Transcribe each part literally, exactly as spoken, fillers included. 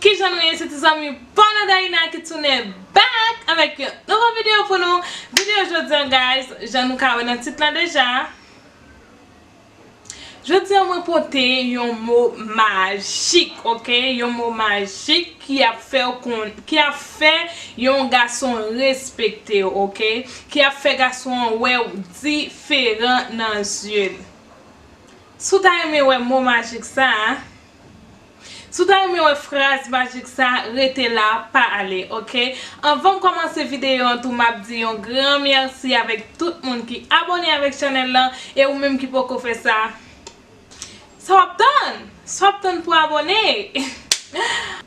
Kijan nou ye? Se ti zanmi pa w nan Daïna ki tounen back avèk yon nouvo videyo pou nou. Videyo jodi an, guys, jan nou ka wè nan tit lan deja, jodi an mwen pote yon mo majik, ok? Yon mo majik ki ap fè w konn, ki ap fè yon gason respekte w, ok? Ki ap fè gason an wè w diferan nan zye l. Si w ta renmen wè mo majik sa a, si w ta renmen wè fraz majik sa, rete la, pa ale, ok? Anvan m kòmanse videyo an tou, m ap di yon gran mèsi avèk tout moun ki abòne avèk chanèl lan, e ou menm ki poko fè sa, sa w ap tann? Sa w ap tann pou abòne?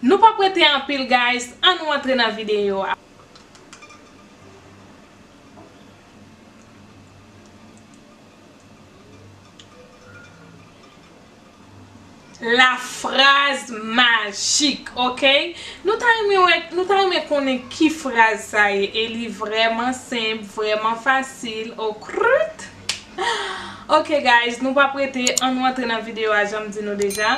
Nou p ap rete anpil, guys, ann nou antre nan videyo a. La fraz majik, ok? Nou ta renmen wè, nou ta renmen konnen ki fraz sa ye, e li vrèman senp, vrèman fasil, okrut. Ok, guys, nou p ap rete, ann nou antre nan videyo a, jan m di nou deja.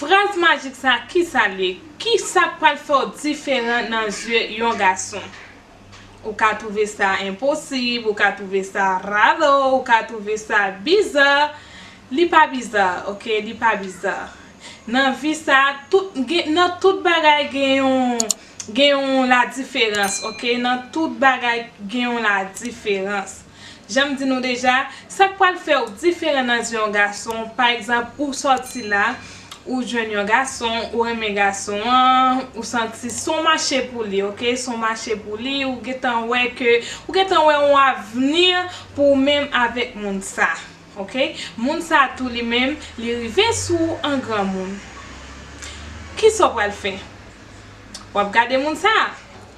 Fraz majik sa, ki sa l ye? Ki sa k pral fè w diferan nan zye yon gason? Ou ka twouve sa enposib, ou ka twouve sa raro, ou ka twouve sa biza. Li pa biza, ok? Li pa biza. Nan vi sa, tout, gen, nan tout bagay gen yon, gen yon ladiferans, ok? Nan tout bagay gen yon ladiferans. Jan m di nou deja, sa k pral fè w diferan nan zye yon gason, pa egzanp, ou sòti la, ou jwenn yon gason, ou renmen gason an, ou santi s on mache pou li, ok? S on mache pou li, ou gentan wè ke, ou gentan wè yon avni pou ou menm avèk moun sa, ok? Moun sa tou li menm, li rive sou ou an granmoun. Kisa w pral fè? W ap gade moun sa,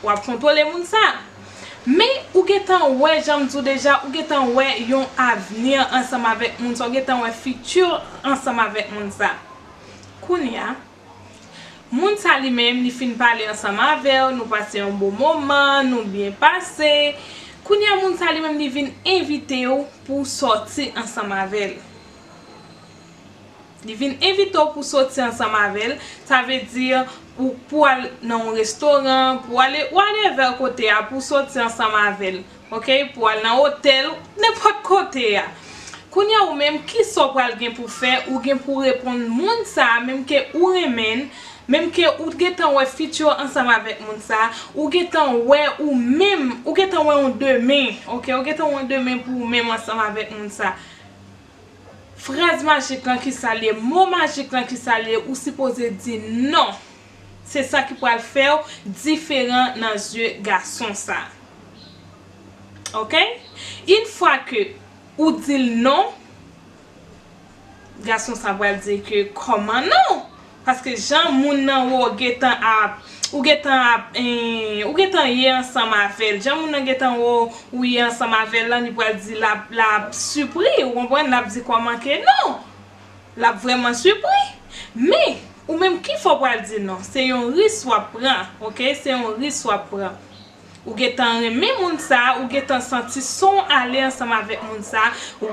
w ap kontwole moun sa. Men, ou gentan wè, jan m di w deja, ou gentan wè yon avni ansanm avèk moun sa, ou gentan wè fiti ansanm avèk moun sa. Kounye a, moun sa li menm, li fin pale ansanm avè w, nou pase yon bon moman, nou byen pase. Kounye a, moun sa li menm, li vin envite w pou w sòti ansanm avè l. Li vin envite w pou soti ansanm avè l. Sa vle di ou pou al nan yon restoran, pou ale whatever kote a, pou soti ansanm avè l. Ok? Pou al nan otèl, nenpòt kote a. Kounye a ou menm, kisa w pral gen pou fè? Ou gen pou reponn moun sa a, menm ke ou renmen l, menm ke ou gentan wè fiti w ansanm avèk moun sa a, ou gentan wè ou menm, ou gentan wè yon demen, ok? Ou gentan wè yon demen pou ou menm ansanm avèk moun sa a. Fraz majik lan ki sa l ye, mo majik lan ki sa l ye, ou sipoze di non. Se sa ki pral fè w diferan nan zye gason sa. Ok? Yon fwa ke ou di l non, gason sa pral di ke kòman non? Paske jan moun nan wè w gentan ap, ou gentan ap, eh, ou gentan ye ansanm avè l. Jan moun nan gentan wè w, ou ye ansanm avè l lan, li pral di l ap, l ap sipri, ou konprann? L ap di kòman ke non? L ap vrèman sipri. Men, ou menm ki fè w pral di non? Se yon ris w ap pran, ok? Se yon ris w ap pran. Ou gentan renmen moun sa, ou gentan santi s on ale ansanm avèk moun sa.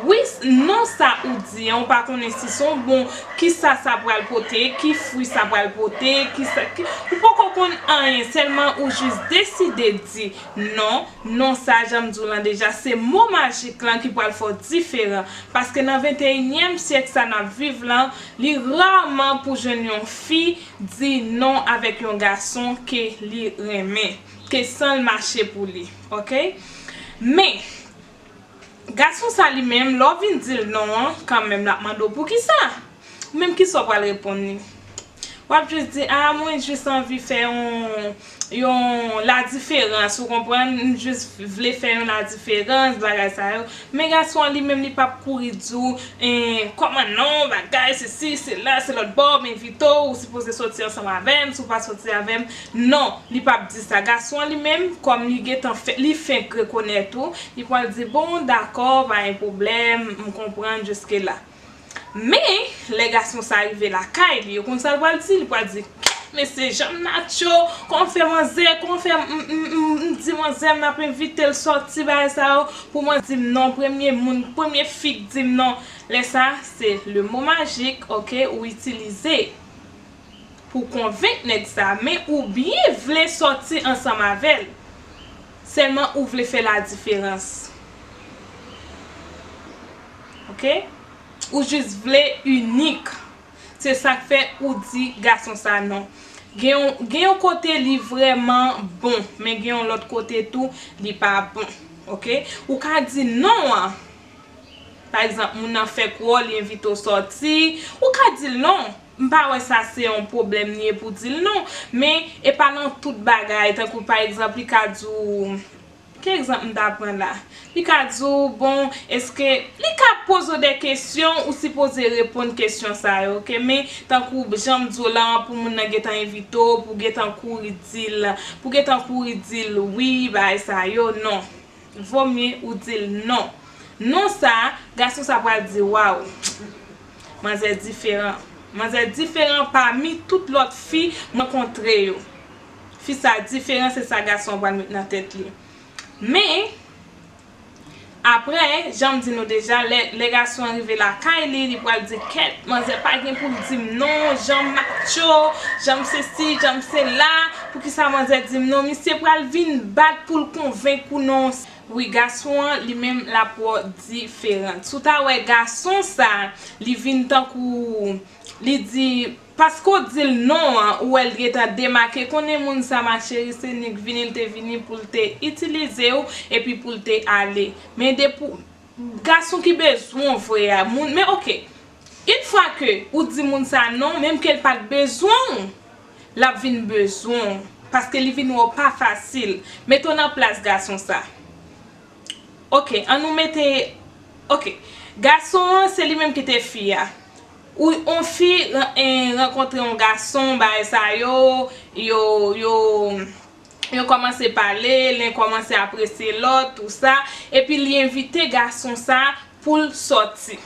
Wi, non sa ou di an, ou pa konnen si s on bon, kisa sa pral pote, ki fwi sa pral pote, kisa, ki, ou poko konn anyen, sèlman ou jis deside di non. Non sa, jan m di w lan deja, se mo majik lan ki pral fè w diferan. Paske nan venteyinyèm syèk sa n ap viv lan, li raman pou jwenn yon fi di non avèk yon gason ke li renmen, ke san l mache pou li, ok? Men, gason sa li menm, lè w vin di l non an, kanmenm, l ap mande w poukisa. Ou menm, kisa w pral reponn li? W ap jis di, a, mwen jis anvi fè yon, yon ladiferans, ou konprann? M jis vle fè yon ladiferans, bagay sa yo. Men gason an li menm, li p ap kouri di w, eh, kòman non, bagay, sesi, sela, se lòtbò, m envite w, ou sipoze soti ansanm avè m, si w pa soti avè m, non, li p ap di sa. Gason an li menm, kòm li gentan fè, li fenk rekonèt ou, li pral di, bon, dakò, pa gen pwoblèm, m konprann jiske la. Men, lè gason sa rive lakay li, ou konn sa l pral di? Li pral di, kèt mesye, jan m natyo, kòman fè manzè, kòman fè m, m, m, m, m di manzè m ap envite l sòti, bagay sa yo, pou mwen di m non, premye moun, premye fi k di m non. Lè sa, se le mo majik, ok, ou itilize. pou konvenk nèg sa, men ou byen vle sòti ansanm avè l. Sèlman ou vle fè la diferans. Oke? Ou jis vle inik. Se sa k fè ou di gason sa non. Gen yon, gen yon kote li vrèman bon, men gen yon lòt kote tou li pa bon. Oke? Ou ka di non an. Pa egzanp, moun nan fè kò, li envite w sòti, ou ka di l non. M pa wè sa se yon pwoblèm li ye pou di l non. Men, e pa nan tout bagay, tankou pa egzanp, li ka di w, ki egzanp m ta pran la? Li ka di w, bon, èske, li ka poze w de kesyon, ou sipoze reponn kesyon sa yo, oke? Men, tankou jan m di w la, pou moun nan gentan envite w, pou gentan kouri di l, pou gentan kouri di l wi, bagay sa yo, non. Vomye ou di l non. Non sa, gason sa pral di, waw, manzè diferan. Manzè diferan pami tout lòt fi mwen kontre yo. Fi sa diferan, se sa gason an pral met nan tèt li. Men, apre, jan m di nou deja, lè, lè gason an rive lakay li, li pral di, kèt, manzè pa gen pou l di m non, jan m macho, jan m sesi, jan m sela, poukisa manzè di m non, misye pral vin bat pou l konvenk ou non. Wi, gason an, li menm, l ap wè w diferan. Si w ta wè gason sa, li vin tankou, li di, paske w di l non an, ou wè l gentan demake, konnen moun sa, ma chérie, se ni k vini, l te vini pou l te itilize w, epi pou l te ale. Men depi w, gason ki bezwen w vre a, moun, men oke, yon fwa ke ou di moun sa non, menm ke l pa t bezwen w, l ap vin bezwen w, paske li vin wè w pa fasil. Mete w nan plas gason sa. Oke, an nou mete, oke. Gason an, se li menm ki te fi a. Ou, yon fi ran-, en, rankontre yon gason, bagay sa yo, yo, yo, yo kòmanse pale, len kòmanse apresye lòt, tou sa, epi li envite gason sa pou l sòti.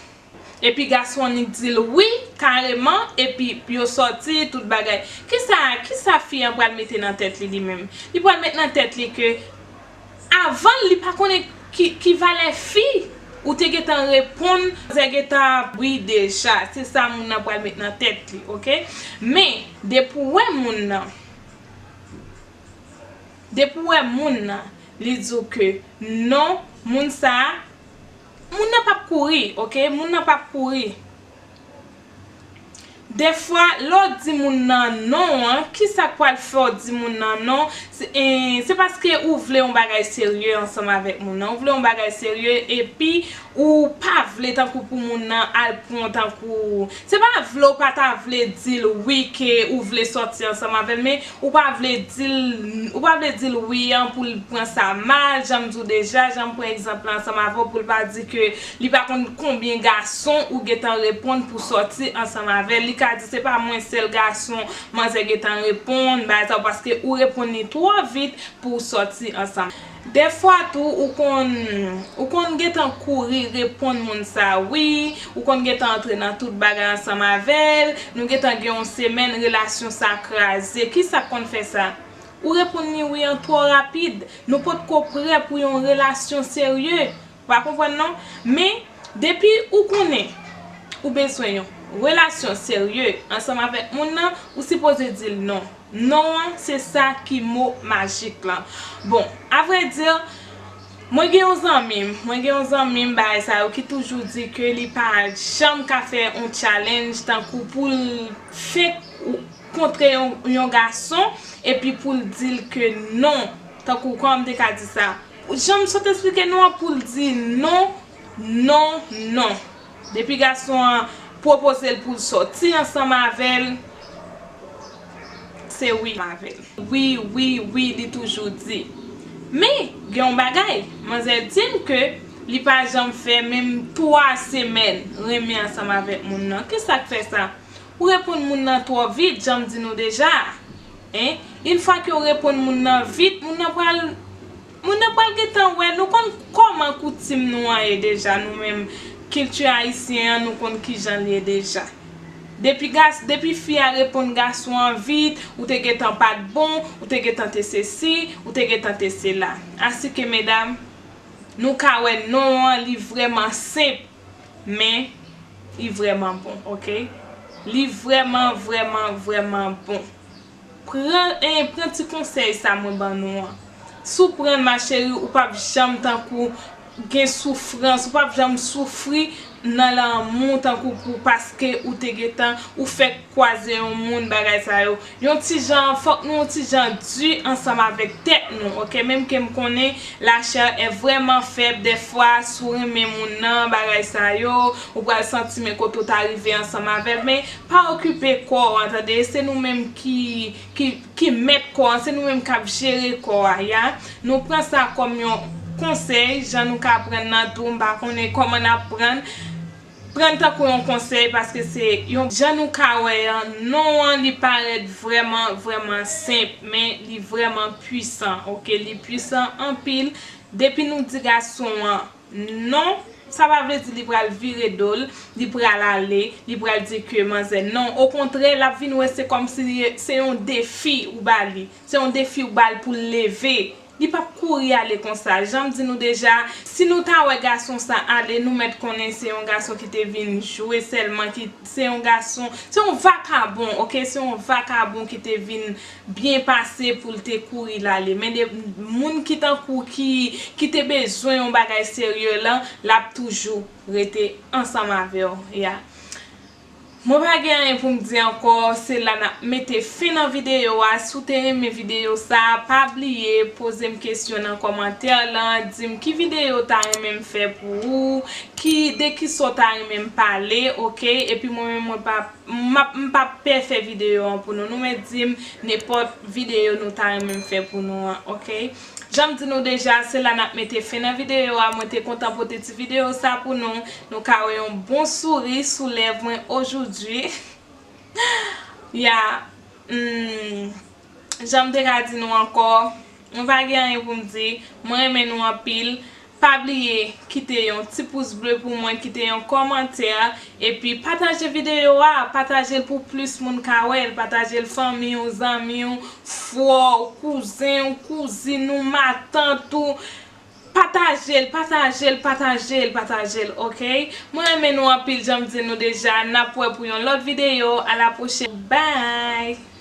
Epi gason an li di l wi, kareman, epi yo sòti, tout bagay. Kisa, kisa fi an pral mete nan tèt li, li menm? Li pral met nan tèt li ke avan l, li pa konnen ki, ki valè fi. Ou te gentan reponn, manzè gentan ap wi deja. Se sa moun nan pral met nan tèt li, oke? Men, depi w wè moun nan, depi w wè moun nan, li di w ke non, moun sa a, moun nan p ap kouri, oke? Moun nan p ap kouri. Dèfwa, lè w di moun nan non an, kisa k pral fè w di moun nan non? Se, eh, se paske ou vle yon bagay serye ansanm avèk moun nan. Ou vle yon bagay serye, epi ou pa vle tankou pou moun nan al pran tankou. Se pa vle ou pa ta vle di l wi ke ou vle sòti ansanm avè l, men ou pa vle di l, ou pa vle di l wi an pou l pran sa mal, jan m di w deja, jan m pran egzanp la ansanm avè w, pou l pa di ke li pa konn konbyen gason ou gentan reponn pou sòti ansanm avè l. Li ka di se pa mwen sèl gason manzè gentan reponn, bagay sa yo, paske ou reponn li twò vit pou w sòti ansanm. Dèfwa tou, ou konn, ou konn gentan kouri reponn moun sa wi, ou konn gentan antre nan tout bagay ansanm avè l, nou gentan gen yon semèn, relasyon sa kraze. Kisa k konn fè sa? Ou reponn li wi an twò rapid. Nou potko prè pou yon relasyon serye. Ou pa konprann non? Men, depi ou konnen ou bezwen yon relasyon serye ansanm avèk moun nan, ou sipoze di l non. Non an, se sa ki mo majik lan. Bon, avrèdi, mwen gen yon zanmi m, mwen gen yon zanmi m, bagay sa yo, ki toujou di ke li pa janm ka fè yon challenge tankou pou l fenk kontre yon, yon gason, epi pou l di l ke non, tankou kòman m te ka di sa? Jan m sot esplike nou an, pou l di non, non, non. Depi gason an pwopoze l pou l sòti ansanm avè l, se wi avè l. Wi, wi, wi, li toujou di. Men, gen yon bagay, manzè di m ke li pa janm fè menm twa semèn renmen ansanm avèk moun nan. Kisa k fè sa? Ou reponn moun nan twò vit, jan m di nou deja. En, yon fwa ke w reponn moun nan vit, moun nan pral, moun nan pral gentan wè, nou konn kòman koutim nou an ye deja, nou menm, kilti ayisyen an, nou konn kijan l ye deja. Depi gas-, depi fi a reponn gason an vit, ou te gentan pa t bon, ou te gentan te sesi, ou te gentan te sela. Asike medam, nou ka wè non an, li vrèman senp. Men, li vrèman bon, oke? Li vrèman, vrèman, vrèman bon. Pran, eh, pran ti konsèy sa mwen ban nou an. Si w pran l, ma chérie, ou p ap janm tankou gen soufrans, ou p ap janm soufri nan lanmou tankou pou paske ou te gentan, ou fèk kwaze yon moun, bagay sa yo. Yon ti jan, fòk nou yon ti jan di ansanm avèk tèt nou, oke? Menm ke m konnen la chair est vraiment faible, dèfwa, si w renmen moun nan, bagay sa yo, ou pral santi men kote w ta rive ansanm avè l, men pa okipe kò w an, tande, se nou menm ki, ki, ki mèt kò an, se nou menm k ap jere kò a, ya. Nou pran sa kòm yon konsèy, jan nou ka pran nan tou, m pa konnen kòman n ap pran l. Pran l tankou yon konsèy, paske se yon, jan nou ka wè an, non an, li parèt vrèman, vrèman senp, men li vrèman pwisan, oke? Li pwisan anpil. Depi nou di gason an non, sa pa vle di li pral vire do l, li pral ale, li pral di ke manzè non. Okontrè, l ap vin wè se kòmsi se yon defi ou ba li. Se yon defi ou ba l pou l leve. Li p ap kouri ale konsa. Jan m di nou deja, si nou ta wè gason sa ale, nou mèt konnen se yon gason ki te vin jwe sèlman, ki, se yon gason, se yon vakabon, oke? Se yon vakabon ki te vin byen pase pou l te kouri l ale. Men de moun ki tankou ki, ki te bezwen yon bagay serye lan, l ap toujou rete ansanm avè w, ya. Mwen pa gen anyen pou m di ankò, se la n ap mete fen nan videyo a. Si w te renmen videyo sa, pa bliye poze m kesyon nan kòmantè lan, di m ki videyo w ta renmen m fè pou ou, ki, de kisa w ta renmen m pale, oke? Epi mwen menm, mwen pa, m ap, m p ap pè fè videyo an pou nou. Nou mèt di m nenpòt videyo nou ta renmen m fè pou nou an, oke? Jan m di nou deja, se la n ap mete fen nan videyo a. Mwen te kontan pote ti videyo sa pou nou. Nou ka wè yon bon souri sou lèv mwen ojoudwi. Ya, hmm, jan m te ka di nou ankò, mwen pa gen anyen pou m di. Mwen renmen nou anpil. Pa bliye kite yon ti pous ble pou mwen, kite yon kòmantè, epi pataje videyo a, pataje l pou plis moun ka wè l, pataje l fanmi w, zanmi w, frè w, kouzen w, kouzin ou, matant ou. Pataje l, pataje l, pataje l, pataje l, oke? Mwen renmen nou anpil, jan m di nou deja, n ap wè pou yon lòt videyo, a la pwochèn, bye!